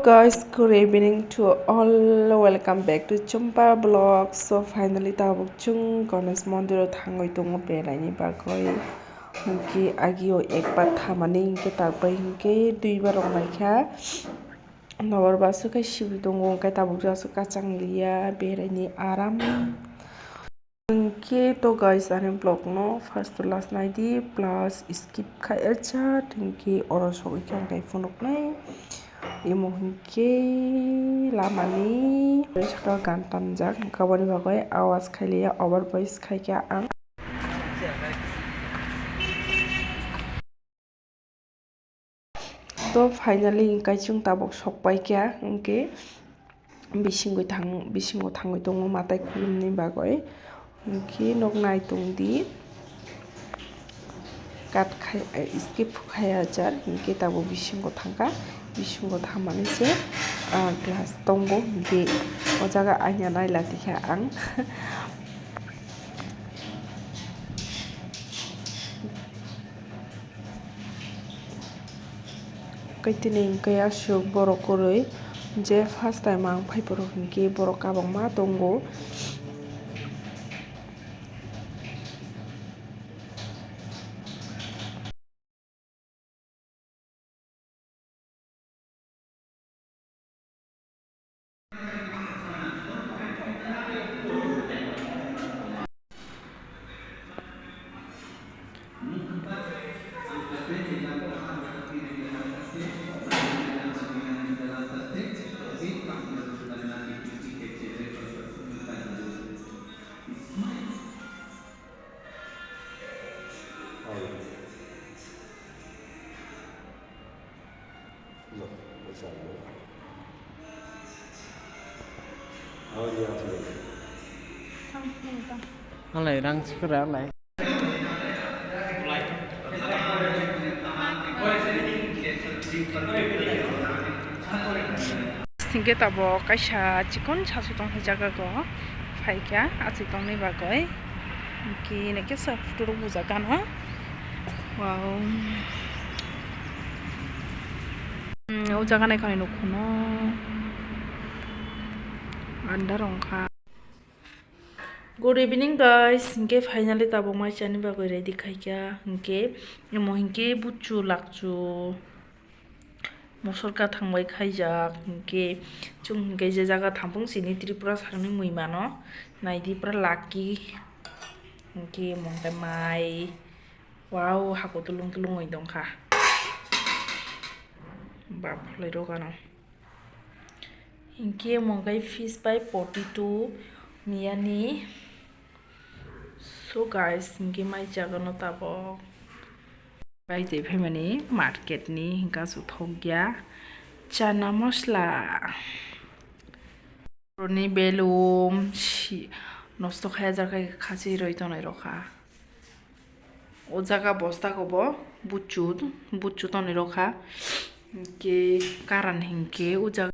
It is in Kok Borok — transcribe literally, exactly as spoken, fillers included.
Guys, good evening to all. Welcome back to Chumpa Vlog. So finally tabuk chwng Ganesh Mondir o thangwi tongo beraini bagwi. Hwnkhe agio ekbar thamani hwnkhe tabuk bai hwnkhe duibar rok naikha. Nobar basu khe sibui tongo, hwnkhe tabuk jasu kachang liya beraini aram. Hwnkhe to guys, ani vlog no first to last naidi, plus skip khai ajat, hwnkhe oro sogwi khe ang khe phunuknai. Imo hwnkhe lamani saka gan tamjak, hwnkhe aboni bagwi awas khailiya, over voice khaikha ang. To finally hwnkhe chwng tabuk sokpaikha, hwnkhe bisingwi thang-, bisingo thangwi tongo mwtai khulumni bagwi. Hwnkhe nok nai tongdi, cut khai, eh, skip khai ajar, hwnkhe tabuk bisingo thangkha, bisingo thangmani se, ah, glass tongo, hwnkhe o jaga aina naila tikha ang. Kaitini hwnkhe aswk borok kwrwi, je first time ang phaiphuru hwnkhe borok kwbangma tongo. Alai rang sikra alai. Hingke tabok kaisa chikon sasu tong jaga go phaikha achai tongni bagwi. Hingke nokhe sa photo rok bujak gana. Wow. Hmm, o jaga naikha nukhuno. Andar wngkha. Good evening guys, hingke finally tabok mai chani bagwi ready khaikha, hingke emo hingke buchu lakchu. Mosor kathang bai khaijak, hingke chwng hingke je jaga thampung sini Tripura sakni mui mano, naidi pura lucky, hingke mungke mai, wow, hako tulung tulung oi tongkha, bap kholai rok ano, hingke mungke fish bai forty two miyani. So guys, hingke mai jaga no tabok. Bai tei phaimani market ni hingka aswk thok ya. Chana mosla. Boroni belum si nosto khaya jaga khachi roi tongnai rokha. O jaga bosta kobo buchu, buchu tongnai rokha. Hingke karan hingke o jaga.